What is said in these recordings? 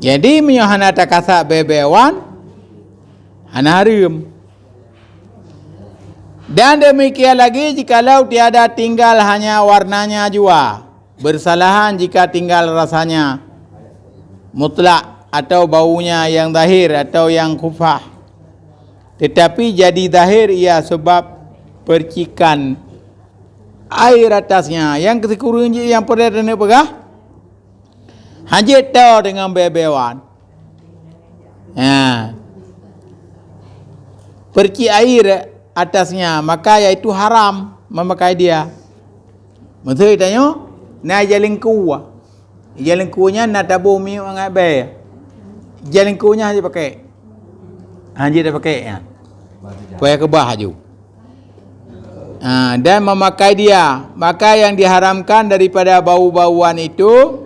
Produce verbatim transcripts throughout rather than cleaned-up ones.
Jadi, meunyoe hana takasab bée-bée wan, hana hareuem. Dan demikian lagi, jikalau tiada tinggal hanya warnanya jua, bersalahan jika tinggal rasanya mutlak atau baunya yang zahir atau yang khufah, tetapi jadi zahir ia sebab percikan air atasnya. Nyang keusikureueng jih nyang peureulée tapeugah, hanjeuet toe deungon bée-bée wan. Ha. Percik air atasnya, maka yaitu haram memakai dia. Maksud tanyoe, na ija leungku. Ija leungku nyan na taboh minyeuk mangat bée. Ija leungku nyan hanjeuet pakai. Hanjeuet tapakai nyan. Payah keubah aju. Ha, dan memakai dia, maka yang diharamkan daripada bau-bauan itu,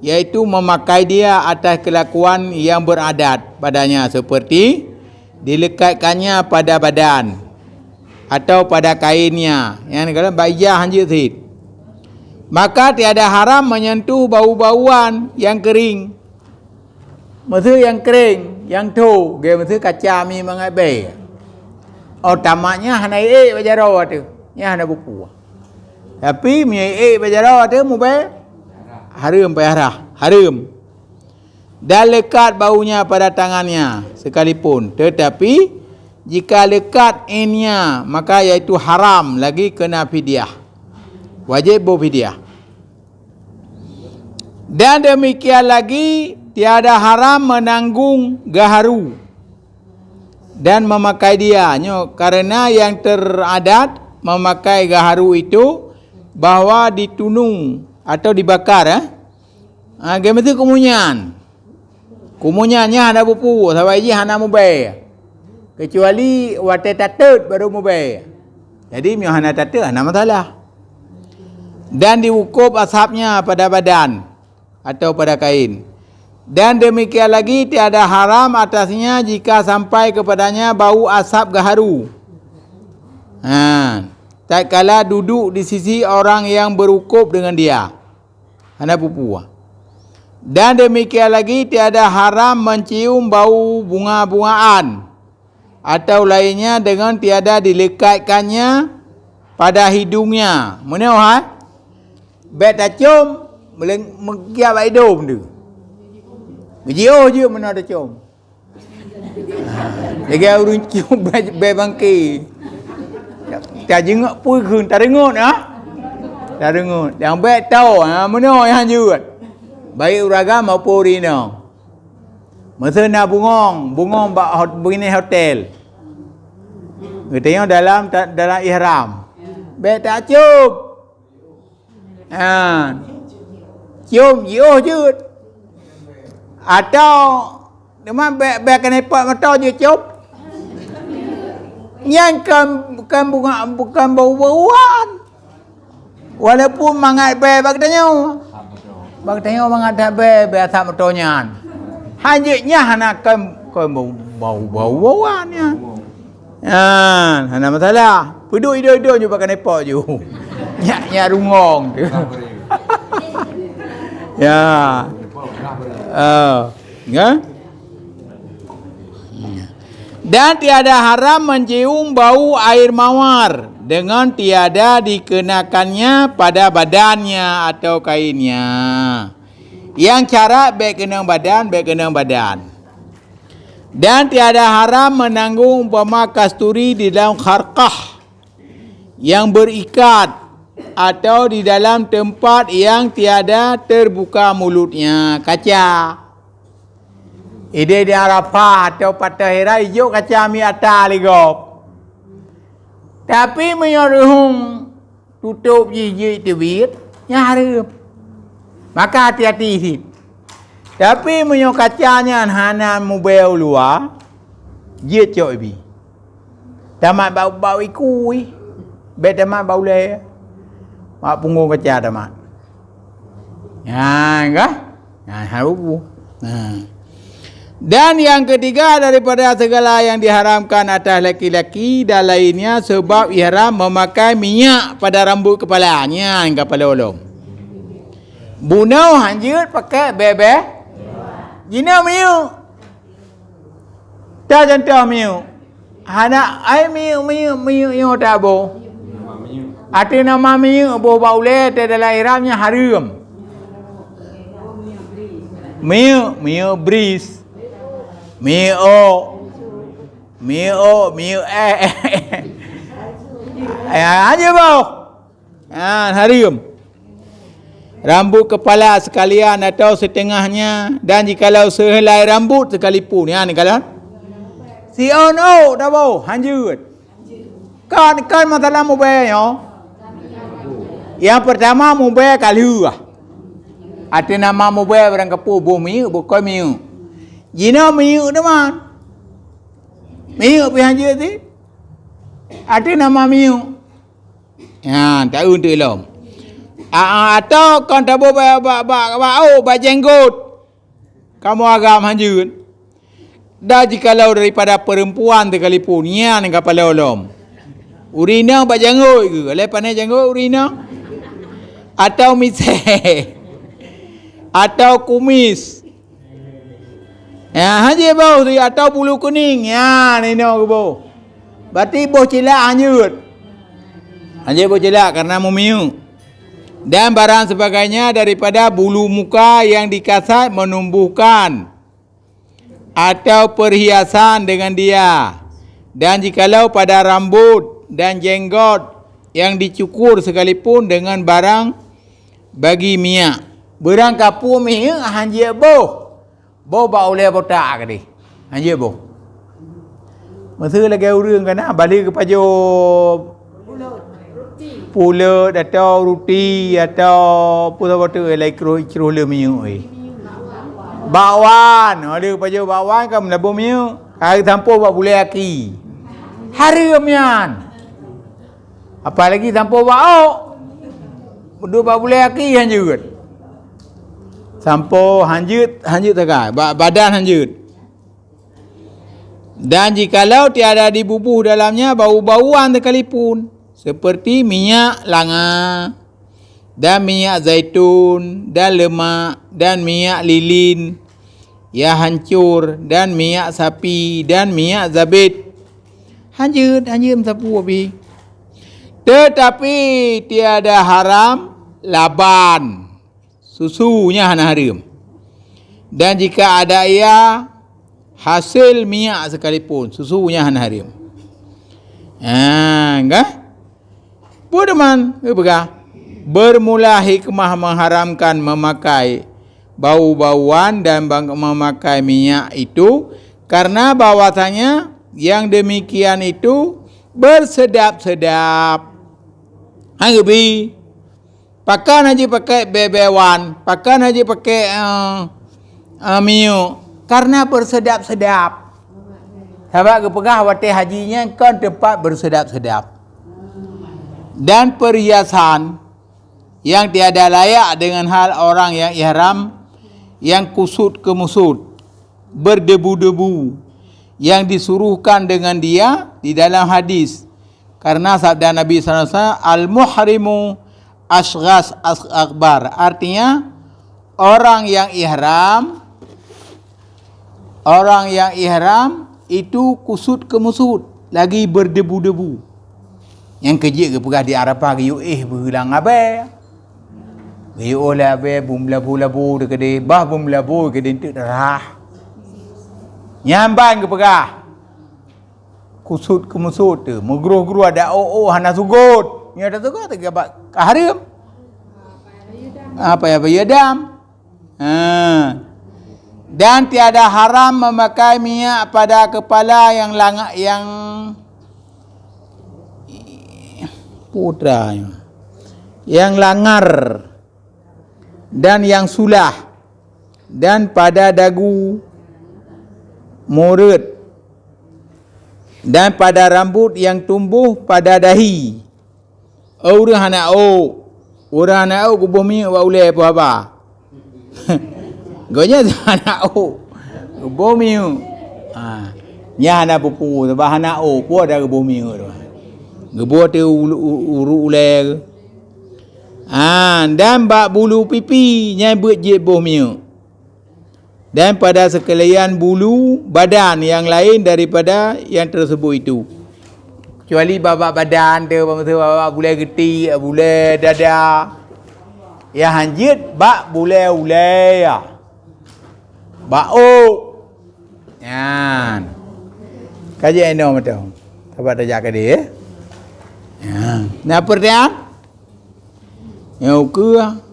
yaitu memakai dia atas kelakuan yang beradat padanya, seperti dilekatkannya pada badan atau pada kainnya. Nyang keunan bak ija hanjeuet cit. Maka tiada haram menyentuh bau-bauan yang kering. Meuseu nyang kring, nyang tho, geuh meuseu kaca mi mangat bée. Oh, tamat nyan hana ék bak jaroe teuh. Nyan hana buku. Tapi meunyoe ék bak jaroe teuh mubée, hareuem payah rhah, hareuem. Dan lekat baunya pada tangannya sekalipun, tetapi jika lekat innya, maka yaitu haram, lagi kena fidyah. Wajéb boh fidyah. Dan demikian lagi, tiada haram menanggung gaharu dan memakai dia. Nyoe karena yang teradat memakai gaharu itu bahwa ditunung atau dibakar, eh? Ha, geumeuseu kumunyan. Kumunyan nyan hana bupu, sabai jih hana mubée. Kecuali watée tateut baru mubée. Jadi, meunyoe hana tateut, hana masalah. Dan diukob asapnya pada badan atau pada kain. Dan demikian lagi tiada haram atasnya jika sampai kepadanya bau asap gaharu. Ha, tatkala duduk di sisi orang yang berukub dengan dia. Hana bupu. Dan demikian lagi tiada haram mencium bau bunga-bungaan atau lainnya dengan tiada dilekatkannya pada hidungnya. Meunoe hai? Bék tacom, meuleng-, meugiak bak idong tu. Meujiôh jeuet meunoe tacom. Lagée ureuëng cium bée, bée bangke. Tajeungok peue kheun, tareungot, ha? Tareungot. Nyang bék tao, ha, meunoe nyang jeuet. Baik ureuëng agam maupun ureuëng inong. Meuseu na bungong, bungong bak hot-, binéh hotel. Geutanyoe dalam, dalam ihram. Bék tacôb. Ha. Cium, jiôh jeuet. Atau, teuma bék, bék keuneuk pot moto jeuet cium. Nyan kan, bukan bunga, bukan bau-bauan. Walaupun mangat bée bak geutanyoe. Bak geutanyoe mangat that bée, bée asap moto nyan. Hanjeuet nyan hana kan, kan bau, bau, bau-bauan nyan. Nyan, hana masalah. Peuduek idong-idong ju bak keuneuk pot ju. Nyak, nyak rungong tu. Ya. Oh, ya. Dan tiada haram mencium bau air mawar dengan tiada dikenakannya pada badannya atau kainnya. Nyang carat bék keunong badan, bék keunong badan. Dan tiada haram menanggung umpama kasturi di dalam kharqah yang berikat atau di dalam tempat yang tiada terbuka mulutnya, kaca. Idéh di Arafah atau Patah Hira ijok kaca mi ata lé gob. Tapi meunyoe reuhong tutôb jih jeuet teubiet, nyan hareuem. Maka hati-hati cit. Tapi meunyoe kaca nyan hana mubée u luwa, jeuet cok ibi. Tamat bak, bak iku ih. Bék tamat bak ulée. Bak punggong kaca tamat. Nyan kah? Nyan hana bubu. Nah. Dan yang ketiga daripada segala yang diharamkan atas laki-laki dan lainnya sebab ihram memakai minyak pada rambut kepala. Nyan kapala ulôn. Bunoe hanjeuet pakai bée-bée. Jinoe miyueb. Tok contoh miyueb. Hana ai miyueb, miyueb, miyueb nyoe taboh. Ateueh nama miyueb boh bak ulée teuh dalam ihram nyan hareuem. Miyueb, miyueb bris. Miyueb ôk. Miyueb ôk, miyueb éh. Ya, hana boh. Ha, hareuem. Rambut kepala sekalian atau setengahnya, dan jikalau sehelai rambut sekalipun. Ya, ni kalau. Siôn ôk taboh, hanjeuet. Kan, kan masalah mubée nyoe. Yang pertama mubée ka lheueh. Ateueh nama mubée barang kapeue boh miyueb, boh kon miyueb. Jinoe miyueb teuma. Miyueb pih hanjeuet sih. Ateueh nama miyueb. Ha, taeu teuk lom. A, a, atau kon taboh bak, bak, bak, bak ôk, bak jenggot. Kamoe agam hanjeuet. Dan jikalau daripada perempuan sekalipun, nyan ka paléng lom. Ureueng inong bak janggot keu, lé pané janggot ureueng inong? Atau misée. Atau kumis. Ya, hanjeuet boh tu, atau bulu kuning. Ya, nino geuboh. Berarti boh cilak hanjeuet. Hanjeuet boh cilak karena meumiyueb. Dan barang sebagainya daripada bulu muka yang dikasat menumbuhkan atau perhiasan dengan dia. Dan jikalau pada rambut dan jenggot yang dicukur sekalipun dengan barang bagi minyak. Barang kapeue minyak hanjeuet boh. Boh bak ulée botak keudeh. Hanjeuet boh. Meuseu lagée ureueng kana bali geupajoh pulot atau ruti atau peue saboh teuk lagée kruh, kruh le minyeuk, eh. Bakwan, oh, lé geupajoh bakwan kan meulaboh minyeuk. Ka geusampoe bak bulée aki. Hareuem nyan. Apalagi sampoe bak ôk. Duek bak bulée aki hanjeuet. Sampoe hanjeuet, hanjeuet sagai. Bak badan hanjeuet. Dan jikalau tiada dibubuh dalamnya bau-bauan sekalipun, seperti minyak langa, dan minyak zaitun, dan lemak, dan minyak lilin, ya hancur, dan minyak sapi, dan minyak zabit. Hanjeuet, hanjeuet meusapeue pih. Tetapi tiada haram laban. Susu nyan hana hareuem. Dan jika ada ia hasil minyak sekalipun, susu nyan hana hareuem. Ha, kan? Peue teuma geupeugah, bermula hikmah mengharamkan memakai bau-bauan dan bang-, memakai minyak itu karena bahwasanya yang demikian itu bersedap-sedap. Ha, geubi. Pakon hana jipakai bée-bée wan, pakon hana jipakai, eh, eh, minyeuk, karena bersedap-sedap. Sabab geupeugah watée haji nyan kon teumpat bersedap-sedap. Dan perhiasan yang tiada layak dengan hal orang yang ihram, yang kusut keumusut, berdebu-debu, yang disuruhkan dengan dia di dalam hadis. Karena sabda Nabi sallallahu alaihi wasallam, "Al-muhrimu asghas as-, akbar." Artinya, orang yang ihram, orang yang ihram itu kusut keumusut, lagi berdebu-debu. Nyang keu jeuet geupeugah di Arafah geuyue éh beuheulang abée. Geuyue lé abée beumeulabu-labu teukeudeh, bah beumeulabu keudeh teuk darah. Nyan ban geupeugah. Kusut keumusut teuh, meugroh-groh ada ôk-ôk hana sugot. Nyoe tasugot teuh bak hareuem. Apa ya, apa ya dam? Ha. Dan tiada haram memakai minyak pada kepala yang langa-, yang putra, yang langar dan yang sulah, dan pada dagu, mureut, dan pada rambut yang tumbuh pada dahi. Oh, ureuëng hana ôk. Ureuëng hana ôk geuboh minyeuk bak ulée peue haba. Gobnyan hana ôk. Geuboh minyeuk. Ha. Nyan hana peue-peue, sabab hana ôk, peue ada geuboh minyeuk tu. Geuboh teuh ulu-, u-, uruek ulée. Ha, dan bak bulu pipi nyan beuet jeuet boh minyeuk. Dan pada sekalian bulu badan yang lain daripada yang tersebut itu. Kecuali bak-bak badan tu, maksud bak-bak bulai geutik, bulai dada. Ya hanjeuet bak bulai-ulai ya. Bak ôk. Nyan. Ka jeuet inoe mantong. Saban tajak keudeh, eh. Nyan. Na peurtanyaan? Nyang ukeue.